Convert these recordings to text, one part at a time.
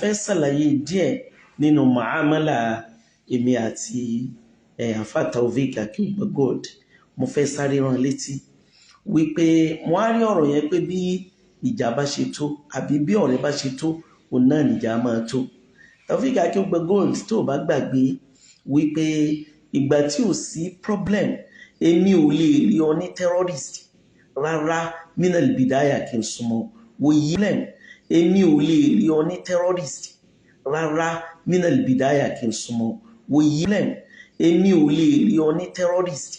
Fẹ́ ṣàlàyé díẹ̀ nínú muamala èmi àti Àfáà Taofeek Akeugba Gold. Mo fẹ́ sáré rán létí wípé mo á rí ọ̀rọ̀ yẹn pé bí ìjà bá ṣe tó àbí bí ọ̀rẹ́ bá ṣe tó, òun náà nìjà máa tó. Taofeek Akeugba Gold, tó o bá gbàgbé wípé ìgbà tí ò sí problem, èmi ò lè rí ọ ní terrorist rárá. Minal bidaya kí n súnmọ́ wòye problem, èmi ò lè rí ọ ní terrorist rárá. Minal bidaya kí n súnmọ́ wòye problem, èmi ò lè rí ọ ní terrorist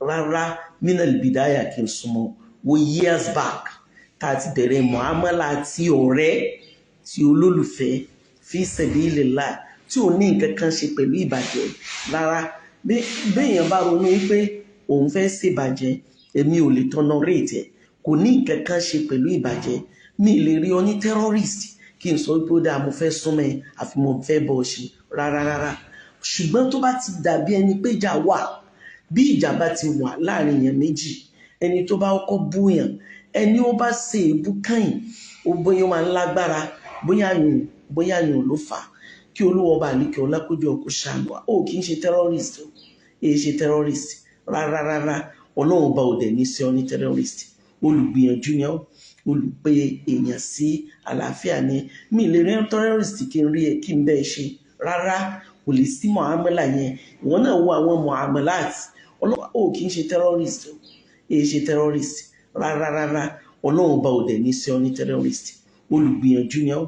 rárá. Minal bidaya kí n súnmọ́ wo years back tá a ti bẹ̀rẹ̀ muamala àti ọ̀rẹ́ tí olólùfẹ́ fi sabilillah, tí ò ní nǹkan kan ṣe pẹ̀lú ìbàjẹ́ rárá. Béèyàn bá ronú wípé òun fẹ́ ṣèbàjẹ́, èmi ò lè tolerate ẹ̀. Kò ní nǹkan kan ṣe pẹ̀lú ìbàjẹ́. Mi lè rí ọ ní terrorist kí n sọ wípé ó dáa, mo fẹ́ súnmọ́ ẹ àfi mo fẹ́ bọ́ ọ ṣe rárá rárá. Ṣùgbọ́n tó bá ti dàbí ẹni pé ìjà wà, bí ìjà bá ti wà láàrin èèyàn méjì, ẹni tó bá kọ́kọ́ búyàn, ẹni ó bá ṣe èébú kẹ́yìn, ó bóyá ó máa ń lágbára, bóyá yùn ló fà á. Kí Olúwa ọba àlékè ọlákójú ọkọ ṣàánú wa. Ó kì í ṣe terrorist o, èyí ṣe terrorist rárá rárá. Ọlọ́run ọba ò dẹ̀ ní sí ọ ní terrorist. Olùgbìyànjú ni ọ́, olùpè èèyàn sí àlàáfíà ni. Mi lè rí terrorist kí n rí ẹ kí n bẹ́ẹ̀ ṣe rárá. Kò lè sí muamala yẹn. Ìwọ náà wo àwọn muamalat. Ọlọ́run ó kì í ṣe terrorist o, èyí ṣe terrorist rárá rárá. Ọlọ́run ọba ò dẹ̀ ní sí ọ ní terrorist. Olùgbìyànjú ni ọ́,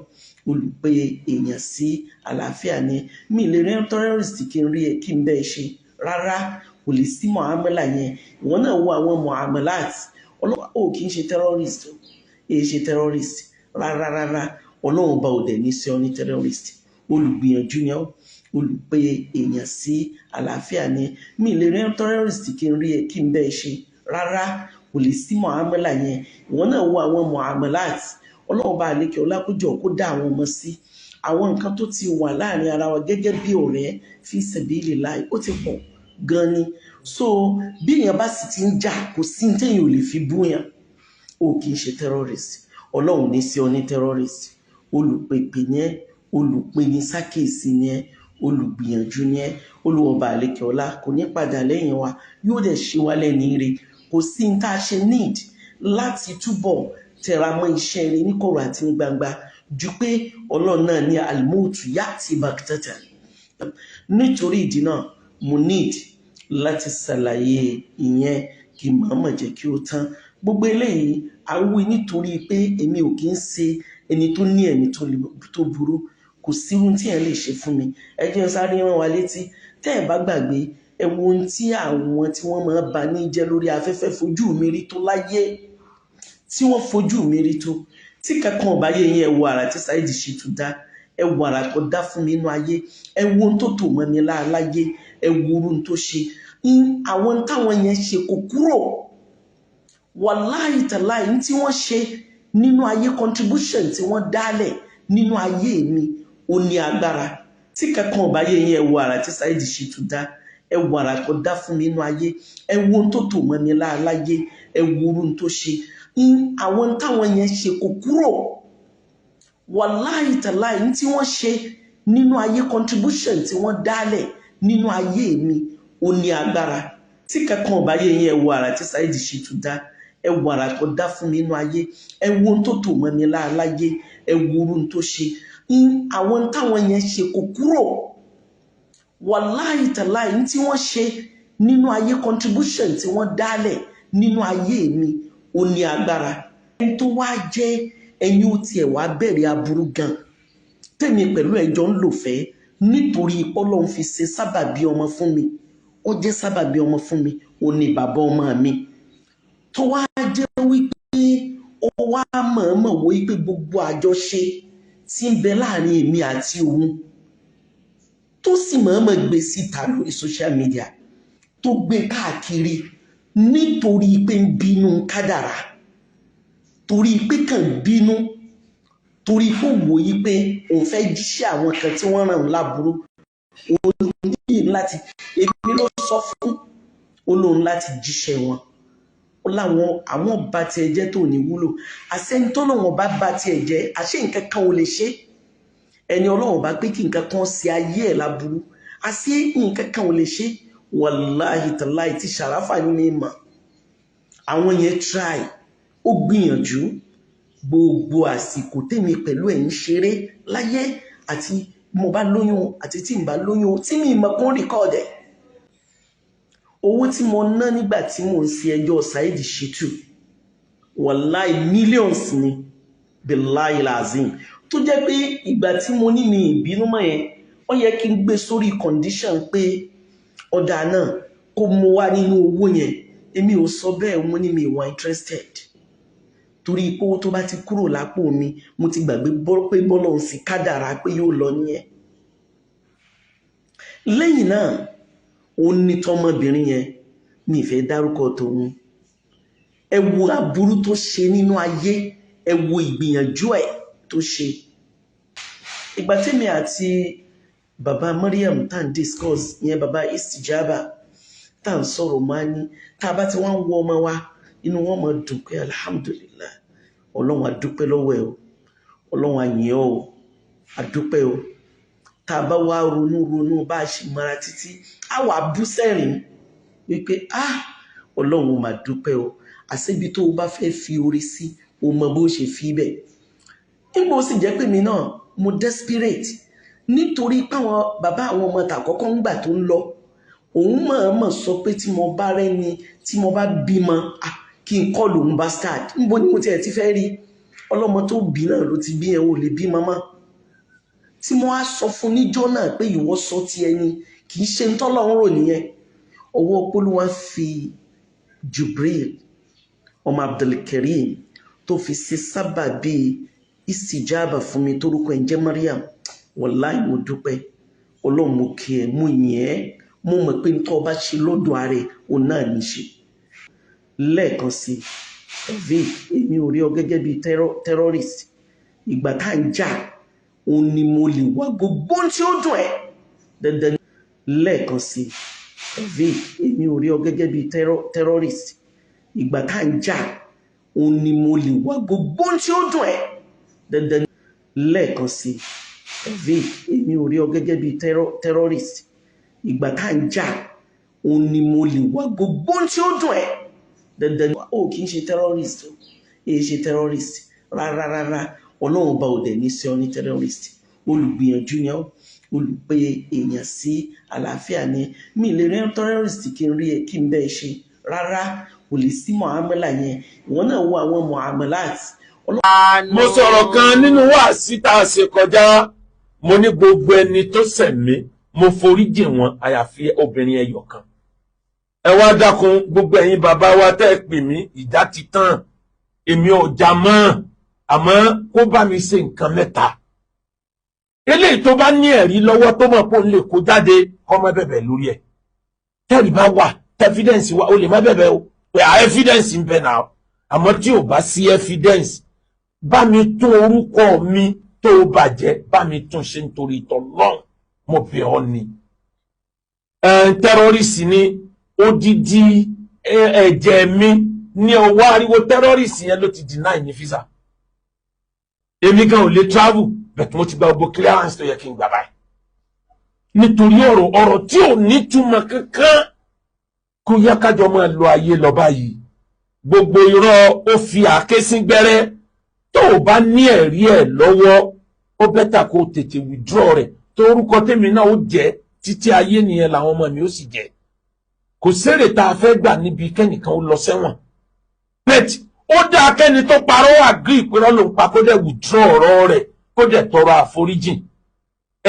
olùpè èèyàn sí àlàáfíà ni. Mi lè rí terrorist kí n rí ẹ kí n bẹ́ẹ̀ ṣe rárá. Kò lè sí muamala yẹn. Ìwọ náà wo àwọn muamalat. Ọlọ́run ó kì í ṣe terrorist o, èyí ṣe terrorist rárá rárá. Ọlọ́run ọba ò dẹ̀ ní sí ọ ní terrorist. Olùgbìyànjú ni ọ́, olùpè èèyàn sí àlàáfíà ni. Mi lè rí terrorist kí n rí ẹ kí n bẹ́ẹ̀ ṣe rárá. Kò lè sí muamala yẹn. Ìwọ náà wo àwọn muamalat. Ọlọ́run ọba àlékè ọlákójọ kó dá àwọn ọmọ sí. Àwọn nǹkan tó ti wà láàrin ara wa gẹ́gẹ́ bí ọ̀rẹ́ fi sabilillah, ó ti pọ̀ gan ni. So bí èèyàn bá sì ti ń jà, kò sí ní téèyàn ò lè fi búyàn. Ó kì í ṣe terrorist. Ọlọ́run ní sí ọ ní terrorist. Olùpèpè ni ẹ́, olùpeni sákèsí ni ẹ́, olùgbìyànjú ni ẹ́. Olúwa ọba àlékè ọlá kò ní padà lẹ́yìn wa, yóò dẹ̀ ṣe wá lẹ́ni ire. Kò sí ní tá a ṣe need láti túbọ̀ tẹra mọ́ iṣẹ́ rẹ̀ ní kọ̀rọ̀ àti ní gbangba ju pé Ọlọ́run náà ní almautu ya'ti baghtatan. Nítorí ìdí náà, mo need láti ṣàlàyé ìyẹn kí màmá jẹ́ kí ó tán. Gbogbo eléyìí a wí nítorí pé èmi ò kí ń ṣe ẹni tó ní ẹ̀mí tó burú. Kò sí ohun tí ẹ lè ṣe fún mi. Ẹ jẹ́ n sáré rán wa létí. Tẹ́ ẹ bá gbàgbé, ẹ wo ohun tí àwọn tí wọ́n máa bà ní jẹ́ lórí afẹ́fẹ́ fojú mi rí tó láyé, tí wọ́n fojú mi rí tó. Tí kankan ọba yé yín, ẹ wo àrà tí Saheed Shittu dá, ẹ wo àrà tó dá fún mi nínú ayé, ẹ wo ohun tó tò mọ́ mi láàláyé, ẹ wo ohun tó ṣe. Àwọn táwọn yẹn ṣe kò kúrò. Wàláhì tàláhì, tí wọ́n ṣe nínú ayé, contribution tí wọ́n dálẹ̀ nínú ayé mi, ó ní agbára. Tí kankan ọba yé yín, ẹ wo àrà tí Saheed Shittu dá, ẹ wo àrà tó dá fún mi nínú ayé, ẹ wo ohun tó tò mọ́ mi láàláyé, ẹ wo ohun tó ṣe. Àwọn táwọn yẹn ṣe kò kúrò. Wàláhì tàláhì, tí wọ́n ṣe nínú ayé, contribution tí wọ́n dálẹ̀ nínú ayé mi, ó ní agbára. Tí kankan ọba yé yín, ẹ wo àrà tí Saheed Shittu dá, ẹ wo àrà tó dá fún mi nínú ayé, ẹ wo ohun tó tò mọ́ mi láàláyé, ẹ wo ohun tó ṣe. Àwọn táwọn yẹn ṣe kò kúrò. Wàláhì tàláhì, tí wọ́n ṣe nínú ayé, contribution tí wọ́n dálẹ̀ nínú ayé mi, ó ní agbára. Ẹni tó wá jẹ́ ẹni ó tiẹ̀ wá bẹ̀rẹ̀ aburú gan tèmi pẹ̀lú ẹjọ́ ń lò fẹ́ nítorí Ọlọ́run fi ṣe sábàbí ọmọ fún mi, ó jẹ́ sábàbí ọmọ fún mi, ó ní bàbá ọmọ mi tó wá jẹ́ wípé ó wá mọ̀ọ́mọ̀ wò wípé gbogbo àjọṣe tí ń bẹ láàrin èmi àti òun, tó sì mọ̀ọ́mọ̀ gbé síta lórí social media, tó gbé káàkiri nítorí pé ń bínú kádàrá, torí pé kàn bínú, torí pé wò yí pé òun fẹ́ jíṣẹ́ àwọn kan tí wọ́n ràn án láburú, òun ní láti, èmi ló sọ fún, ó lóun láti jíṣẹ́ wọn. Ó láwọn àwọn bá tiẹ̀ jẹ́ tó ní wúlò. Àṣẹ ń tọ́nà wọn bá bá tiẹ̀ jẹ́, àṣẹ nǹkan kan ò lè ṣe. Ẹni Ọlọ́run bá pé kí nǹkan kan ṣe ayé ẹ̀ láburú, àṣé nǹkan kan ò lè ṣe. Wàláhì tàláì tí Ṣàráfà ní mi mọ̀. Àwọn yẹn try, ó gbìyànjú. Gbogbo àsìkò tèmi pẹ̀lú ẹ̀ ń ṣeré láyé, àti mo bá lóyún àti tí n bá lóyún, tí mi mọ̀ kó record ẹ̀. Owó tí mo ná nígbà tí mò ń ṣe ẹjọ́ Saheed Shittu, wàláì, millions ni, billahi lazim. Tó jẹ́ pé ìgbà tí mo ní mi ìbínú mọ́ yẹn, ó yẹ kí n gbé sórí condition pé ọ̀dà náà kó mo wá nínú owó yẹn. Èmi ò sọ bẹ́ẹ̀. Mo ní mi wà interested, torí pé owó tó bá ti kúrò lápò mi, mo ti gbàgbé pé bọ́lọ̀ ń sì kádàrá pé yóò lọ nìyẹn. Lẹ́yìn náà, ó ní tọmọbìnrin yẹn, mi fẹ́ dárúkọ tòun. Ẹ wo aburú tó ṣe nínú ayé, ẹ wo ìgbìyànjú ẹ̀ tó ṣe. Ìgbà tèmi àti bàbá Mariam tá ń discuss ìyẹn, bàbá Istijaba, tá ń sọ̀rọ̀, máa ní tá a bá ti wá ń wọ ọmọ wa, inú wọn máa dùn pé alhamdulillah, Ọlọ́run, a dúpẹ́ lọ́wọ́ ẹ o, Ọlọ́run, a yìn ọ́ o, a dúpẹ́ o. Tá a bá wá ronú ronú bá a ṣe mara títí, a wà bú sẹ́rìn wípé, ah, Ọlọ́run, mà dúpẹ́ o. Àṣebi tó o bá fẹ́ fi orí sí, o mọ bó ṣe fi bẹ̀. Nígbà ó sì jẹ́ pé mi náà mo desperate, nítorí páwọn bàbá àwọn ọmọ tàkọ́kọ́ ń gbà tó ń lọ, òun mọ̀ọ́mọ̀ sọ pé tí mo bá rẹ́ni, tí mo bá bímọ, ah, kí n kọ́ lòun bastard. Níbo ni mo tiẹ̀ ti fẹ́ rí ọlọ́mọ tó bí náà ló ti bí ẹ̀, ò lè bí mọ́mọ́. Tí mo á sọ fún níjọ́ náà pé ìwọ sọ ti ẹni, kì í ṣe ń tọ́lọ́run rò nìyẹn. Ọwọ́ Olúwa fi Jubril ọmọ Abdulkareem tó fi ṣe sábàbí ìsìjáàbà fún mi, torúkọ ẹ̀ ń jẹ́ Mariam. Wàláì, mo dúpẹ́ Ọlọ́run, mo kí ẹ, mo yìn ẹ́. Mo mọ̀ pé ní tó o bá ṣe lọ́dọ̀ ààrẹ, òun náà ní ṣe. Lẹ́ẹ̀kan sí, Vic, èmi ò rí ọ gẹ́gẹ́ bí terrorist. Ìgbà tá à ń jà, òun ni mo lè wá gbogbo ohun tí ó dùn ẹ́ dandan. Lẹ́ẹ̀kan sí, Vic, èmi ò rí ọ gẹ́gẹ́ bí terrorist. Ìgbà tá à ń jà, òun ni mo lè wá gbogbo ohun tí ó dùn ẹ́ dandan. Lẹ́ẹ̀kan sí, Vic, èmi ò rí ọ gẹ́gẹ́ bí terrorist. Ìgbà tá à ń jà, òun ni mo lè wá gbogbo ohun tí ó dùn ẹ́ dandan. Ó kì í ṣe terrorist o, èyí ṣe terrorist rárá rárá. Ọlọ́run bá òdẹ̀ ní sí ọ ní terrorist. Olùgbìyànjú ni ọ́, olùpè èèyàn sí àlàáfíà ni. Mi lè rí terrorist kí n rí ẹ kí n bẹ́ẹ̀ ṣe rárá, kò lè sí muamala yẹn. Ìwọ náà wo àwọn muamalat. Mo sọ̀rọ̀ kan nínú wáàsí tá a ṣe kọjá. Mo ní gbogbo ẹni tó ṣẹ̀ mí, mo forí jì wọ́n, àyàfi obìnrin ẹyọ kan. Ẹ wá dákun, gbogbo ẹ̀yin bàbá wa tẹ́ ẹ pè mí, ìjà ti tán, èmi ò jà mọ́. Àmọ́ kó bá mi ṣe nǹkan mẹ́ta. Eléyìí tó bá ní ẹ̀rí lọ́wọ́, tó mọ̀ pé òun lè kó jáde, kó má bẹ̀bẹ̀ lórí ẹ̀. Tẹ́rì bá wà, evidence wà, ó lè má bẹ̀bẹ̀ o, pé à evidence ń bẹ náà. Àmọ́ tí ò bá sí evidence, bá mi tún orúkọ mi tó bàjẹ́, bá mi tún ṣe nítorí t'Ọlọ́run, mo bẹ̀ ọ́ ni. Terrorist ni odidi ẹ̀jẹ̀ mi ní ọwọ́ ariwo terrorist yẹn ló ti deny ní visa. Èmi gan ò lè travel, but mo ti gba gbogbo clearance tó yẹ kí n gbà báyìí, nítorí ọ̀rọ̀ tí ò nítumọ̀ kankan. Kó yá kájọ máa lo ayé lọ báyìí. Gbogbo irọ́ ó fi àáké sín gbẹ́rẹ́. Tó o bá ní ẹ̀rí ẹ̀ lọ́wọ́, ó better kó o tètè withdraw rẹ̀. Tó orúkọ tèmi náà ó jẹ́ títí ayé nìyẹn, làwọn ọmọ mi ó sì jẹ́. Kò sérè tá a fẹ́ gbà níbi kẹ́nìkan ó lọ sẹ́wọ̀n, but ó dáa kẹ́ni tó parọ́ agree pé irọ́ ló ń pa, kó dẹ̀ withdraw ọ̀rọ̀ rẹ̀, kó dẹ̀ tọrọ àforíjìn.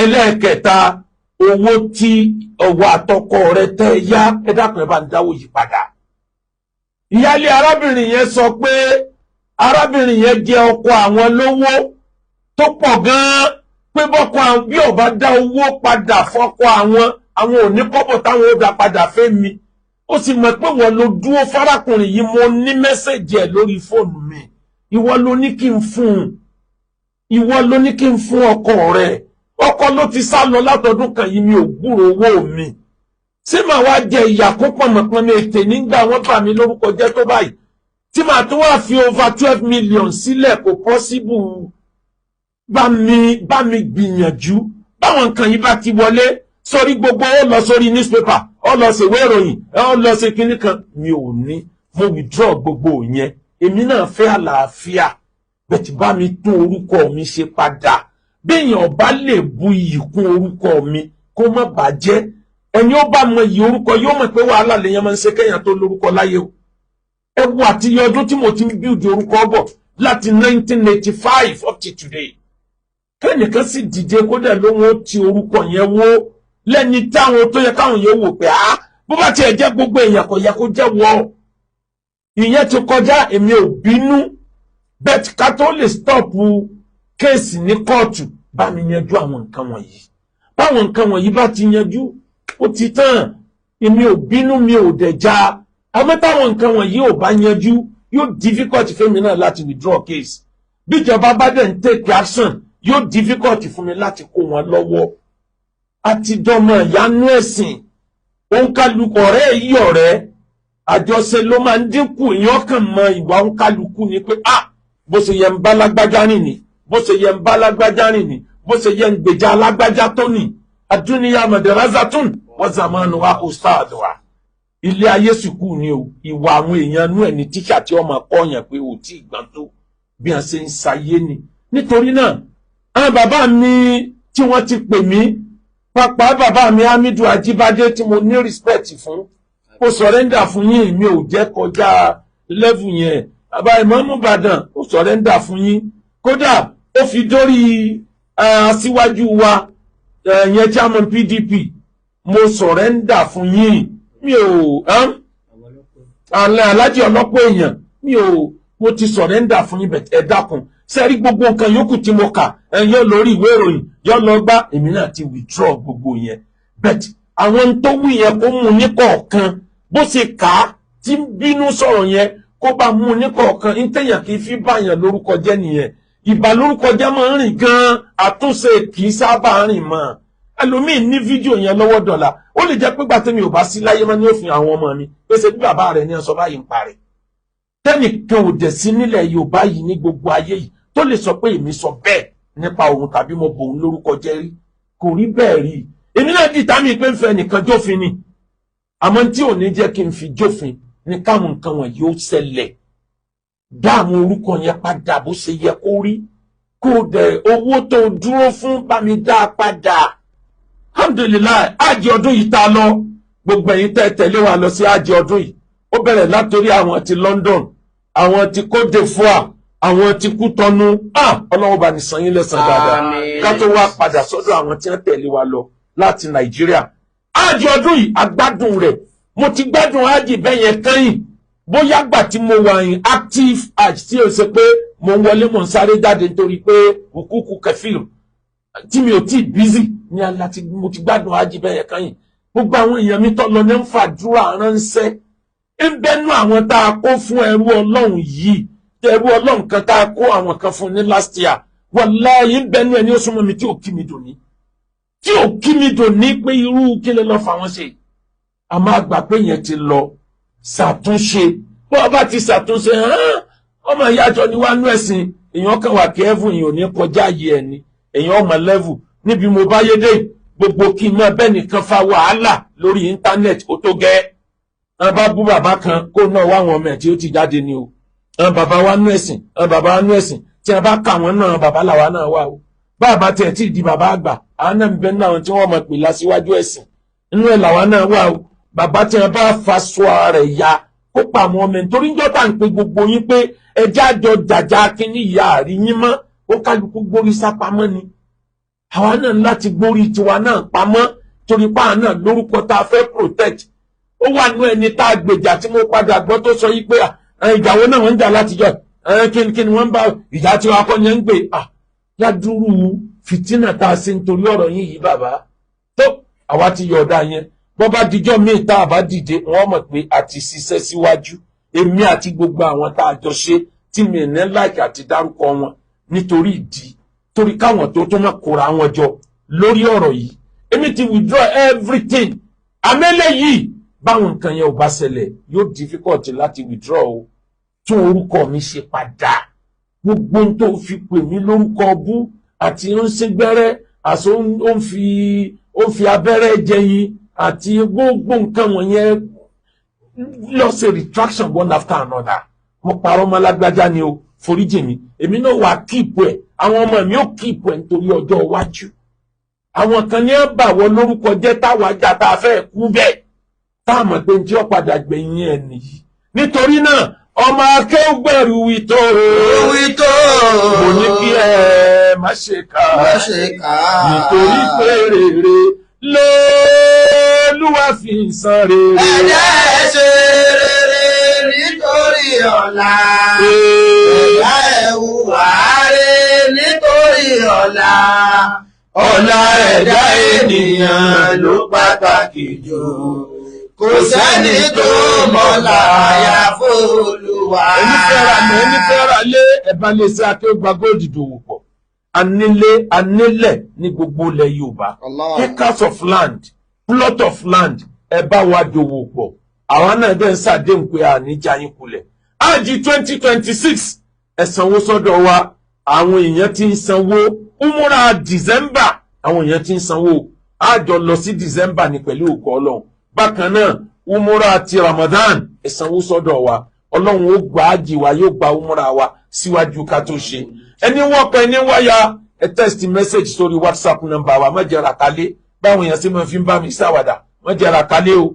Ẹlẹ́ẹ̀kẹta, owó tí ọwọ́ àtọkọ rẹ̀ tẹ́ ẹ yá, ẹ dákun, ẹ bá ń dáwó yìí padà. Ìyáálé arábìnrin yẹn sọ pé arábìnrin yẹn jẹ ọkọ àwọn lówó tó pọ̀ gan-an, pé bọ́kọ àwọn bí ó bá dá owó padà fọ́kọ àwọn, àwọn ò ní kọ́bọ̀ táwọn ó dá padà fẹ́mi. Ó sì mọ̀ pé wọ́n ló dúró fárákùnrin yìí. Mo ní message ẹ̀ lórí fóònù mi. Ìwọ ló ní kí n fún un, ìwọ ló ní kí n fún ọkọ rẹ̀. Ọkọ ló ti sá lọ látọdún kan yìí, mi ò gbúrò owó mi. Ṣé màá wá jẹ ìyà kó pọ̀nmọ̀pọ̀nmọ̀ ètè nígbà wọ́n bà mí lórúkọ jẹ́ tó báyìí, tí màá tún wá fi over 12 million sílẹ̀? Kò possible. Bá mi gbìyànjú. Báwọn nǹkan yìí bá ti wọlé sórí gbogbo, ó lọ sórí newspaper, ó lọ sí ìwé ìròyìn, ó lọ sí kinní kan, mi ò ní. Mo withdraw gbogbo yẹn. Èmi náà fẹ́ àlàáfíà bẹ́ẹ̀. Bá mi tún orúkọ mi ṣe padà. Béèyàn bá lè bu iyì kún orúkọ mi, kó má bàjẹ́. Ẹni ó bá mọ iyì orúkọ yóò mọ̀ pé wàhálà lèèyàn máa ń ṣe kéèyàn tó lórúkọ láyé o. Ẹ wo àti iye ọdún tí mo ti ń build orúkọ bọ̀ láti 1985 up to today, kẹ́nìkan sì dìde kódà lóhun ó ti orúkọ yẹn wó lẹ́ni táwọn tó yẹ káwọn yẹn wò pé á bó bá tiẹ̀ jẹ́ gbogbo èèyàn, kò yẹ kó jẹ́ wọ́. Ìyẹn ti kọjá, èmi ò bínú. Bẹ́ẹ̀ ká tó lè stop case ní kóòtù, bá mi yanjú àwọn nǹkan wọ̀nyí. Báwọn nǹkan wọ̀nyí bá ti yanjú, ó ti tán. Èmi ò bínú, mi ò dẹ̀ já. Àmọ́ táwọn nǹkan wọ̀nyí ò bá yanjú, yóò difficult fún mi náà láti withdraw case. Bíjọba bá dẹ̀ ń take action, yóò difficult fún mi láti kó wọn lọ́wọ́. Àti dọmọ ìyanu ẹ̀sìn, òǹkàlùkù ọ̀rẹ́ yìí, ọ̀rẹ́ àjọṣe ló máa ń dínkù. Èèyàn kàn mọ ìwà òǹkàlùkù ni pé, ah, bó ṣe yẹ ń bá lágbájá rìn ni, bó ṣe yẹ ń bá lágbájá rìn ni, bó ṣe yẹ ń gbèjà lágbájá tó nì. الدنيا مدرسة وزمانها أستاذها. Ilé ayé sùkúù ni o. Ìwà àwọn èèyàn inú ẹ̀ ní tíṣà tí wọ́n máa kọ́yàn pé ò tí ì gbọ́n tó bí wọ́n ṣe ń ṣayé ni. Nítorí náà, àwọn bàbá mi tí wọ́n ti pè mí, pàápàá bàbá mi Hamidu Ajíbádé tí mo ní respect fún, ó surrender fún yín. Mi ò jẹ́ kọjá level yẹn. Bàbá Ìmáàmù Ìbàdàn, ó surrender fún yín. Kódà ó fi dórí aṣíwájú wa yẹn, chairman PDP, mo surrender fún yín. Mi ò alájẹ ọlọ́pọ̀ èèyàn, mi ò, mo ti surrender fún yín. Ẹ dákun, sẹ́rí gbogbo nǹkan yòókù tí mo kà ẹ, yóò lórí ìwé ìròyìn, yóò lọ gbá, èmi náà ti withdraw gbogbo yẹn. But àwọn tó wí yẹn, kó mú ní kọ̀ọ̀kan. Bó ṣe kà á tí ń bínú sọ̀rọ̀ yẹn, kó bá mú ní kọ̀ọ̀kan. Ntẹ̀yàn kì í fi báyàn lórúkọ jẹ́ nìyẹn. Ìbà lórúkọ jẹ́ máa ń rìn gan-an, àtúnṣe kì í sábà rìn mọ́. Ẹlòmíín ní fídíò yẹn lọ́wọ́ dọ̀là, ó lè jẹ́ pé gbà tẹ́mi ò bá sí láyé mọ́ ní òfin àwọn ọmọ mi pèsè bí bàbá rẹ̀ ní ọ̀sọ́ báyìí ń parẹ́. Tẹ́nìkan ò dẹ̀ sí nílẹ̀ Yorùbá yìí, ní gbogbo ayé yìí, tó lè sọ pé èmi sọ bẹ́ẹ̀ nípa òun tàbí mo bòun lórúkọ jẹ́ rí. Kò rí bẹ́ẹ̀ rí. Èmi náà dì tàmí pé ń fẹ́ nìkan jófin ni. Àmọ́ tí ò ní jẹ́ kí n fi jófin ní káwọn nǹkan wọ̀nyí ó ṣẹlẹ̀. Dá àwọn orúkọ yẹn padà bó ṣe yẹ kó rí, kó dẹ̀ owó tó dúró fún, bá mi dá a padà. Alhamdulillahi, ájì ọdún yìí tá a lọ, gbogbo ẹ̀yin tẹ́ tẹ̀lé wa lọ sí ájì ọdún yìí, ó bẹ̀rẹ̀ látòrí àwọn ti London, àwọn ti Côte d'Ivoire, àwọn ti Kútọ́nù. Ọlọ́run bá ní san yín lẹ́san dáadáa. Ká tó wá padà sọ́dọ̀ àwọn tí wọ́n tẹ̀lé wa lọ láti Nàìjíríà, ájì ọdún yìí, agbádùn rẹ̀. Mo ti gbádùn ájì bẹ́ẹ̀ yẹn kẹ́yìn bóyá gbà tí mo wà ní active hajj, tí o ṣe pé mo ń wọlé, mo ń sáré jáde nítorí pé òkúkú kẹfìlì tí mi ò tí ì busy ní aláti. Mo ti gbádùn hajj bẹ́ẹ̀ yẹn kẹ́yìn. Gbogbo àwọn èèyàn mi tó lọ ní ń fàdúrà ránṣẹ́, ń bẹ́nu àwọn tá a kó fún ẹrú Ọlọ́run yìí, ẹrú Ọlọ́run kan tá a kó àwọn kan fún ní last year, wàláyé, ń bẹ́nu ẹni ó súnmọ́ mi tí ò kí mi dùn ní, tí ò kí mi dùn ní pé irú kí lè lọ fà wọ́n ṣe. A máa gbà pé yẹn ti lọ. Ṣàtúnṣe. Bó o bá ti ṣàtúnṣe hàn, ọmọ ìyájọ ni wàá nú ẹ̀sìn. Èèyàn kan wà kẹ́ẹ̀fù, èèyàn ò ní kọjá yìí, ẹni èèyàn ọmọ level níbi mo bá yé dé. Gbogbo kí n máa bẹ́ẹ̀ nìkan fa wàhálà lórí íńtánẹ́ẹ̀tì, ó tó gẹ́. Wọn bá bú bàbá kan, kó náà wá àwọn ọmọ ẹ̀ tí ó ti jáde ni o. Àwọn bàbá wa nú ẹ̀sìn, àwọn bàbá wa nú ẹ̀sìn, tí wọn bá kà wọ́n náà, bàbá làwa náà wà o. Bàbá tiẹ̀ tí ì di bàbá àgbà, àwọn náà ń bẹ náà tí wọ́n mọ̀ pé lásìwájú ẹ̀sìn inú ẹ̀ làwa náà wà o. Bàbá tí wọn bá fa sọ ara rẹ̀ ya, kó pa àwọn ọmọ ẹ̀, nítorí níjọ́ tá à ń pe gbogbo yín pé ẹjẹ́ àjọ jàjà kínní ìyá àrí yín mọ́, ó kálukú gbórí sápamọ́ ni. Àwa náà láti gbórí tiwa náà pamọ́, torí pa àná lórúkọ tá a fẹ́ protect. Ó wà nú ẹni tá a gbèjà tí mo padà gbọ́ tó sọ yí pé ìjà wo náà wọ́n ń jà látijọ́, kí ni wọ́n ń bá ìjà tí wọ́n akọ́ yẹn ń gbé ládùúrú fìtínà tá a ṣe nítorí ọ̀rọ̀ yín yìí. Bàbá tó àwa ti yọ ọ̀dà yẹn, bọ́ bá dijọ́ míì tá a bá dìde, wọ́n mọ̀ pé a ti ṣiṣẹ́ síwájú. Èmi àti gbogbo àwọn tá a jọ ṣe tí mi ní láìka àti dárúkọ wọn nítorí ìdí, torí káwọn tó tún máa kóra wọn jọ lórí ọ̀rọ̀ yìí. Èmi ti withdraw everything. Àmẹ́lẹ̀ yìí, báwọn nǹkan yẹn ò bá ṣẹlẹ̀, yóò difficult láti withdraw o. Tún orúkọ mi ṣe padà. Gbogbo ohun tó fi pè mí lórúkọ bú. Àti ń sín gbẹ́rẹ́, àti ó ń fi abẹ́rẹ́ jẹyin àti gbogbo nǹkan wọ̀nyẹn, lọ ṣe retraction one after another. Mo parọ́ mọ́ lágbájá ni o, foríjì mi. Èmi náà wà keep ẹ̀, àwọn ọmọ mi ò keep ẹ̀ nítorí ọjọ́ iwájú. Àwọn kan ní ẹ̀ bà wọ́n lórúkọ jẹ́, táwa jà tá a fẹ́ kú bẹ́ẹ̀, tá a mọ̀ pé ní tí ó padà gbẹ̀yìn ẹ̀ nìyí. Nítorí náà, ọmọ akéwùgbẹ̀rù wí tó Wí tó. Mo ní kí ẹ má ṣe kà Má ṣe kà á. Nítorí pé rere lÓlúwa fi ń san rere. Ẹ̀dá ẹ̀ ṣe rere nítorí ọ̀la. Ẹ̀dá ẹ̀ hùwà rere nítorí ọ̀la. Ọ̀la ẹ̀dá ènìyàn ló pàtàkì jù. Kò sẹ́ni tó mọ̀la àyàfó Olúwa. Ẹni fẹ́ ra lẹ̀, ẹni fẹ́ ra lé, ẹ̀bá lè ṣe Akéwùgbà Gold dòwò pọ̀. Anílé, anílẹ̀ ní gbogbo ilẹ̀ Yorùbá. Allah. Acres of land, plot of land, ẹ bá wa dòwò pọ̀. Àwa náà dẹ̀ ń ṣàdéhùn pé àní jayín kulẹ̀. Ájì 2026, ẹ sanwó sọ́dọ̀ wa. Àwọn èèyàn ti ń sanwó. Umura December, àwọn èèyàn ti ń sanwó. Àjọ lọ sí December ní pẹ̀lú ògo Ọlọ́run. Bákan náà, umura ti Ramadan, ẹ sanwó sọ́dọ̀ wa. Ọlọ́run ó gba ájì wa, yóò gba umura wa síwájú ká tó ṣe. Ẹni wọ́pọ̀, ẹni wáyà, ẹ text message sórí WhatsApp number wa. Má jẹ́ ra kálé báwọn èèyàn sì máa fi ń bá mi ṣàwàdà. Má jẹ́ ra kálé o.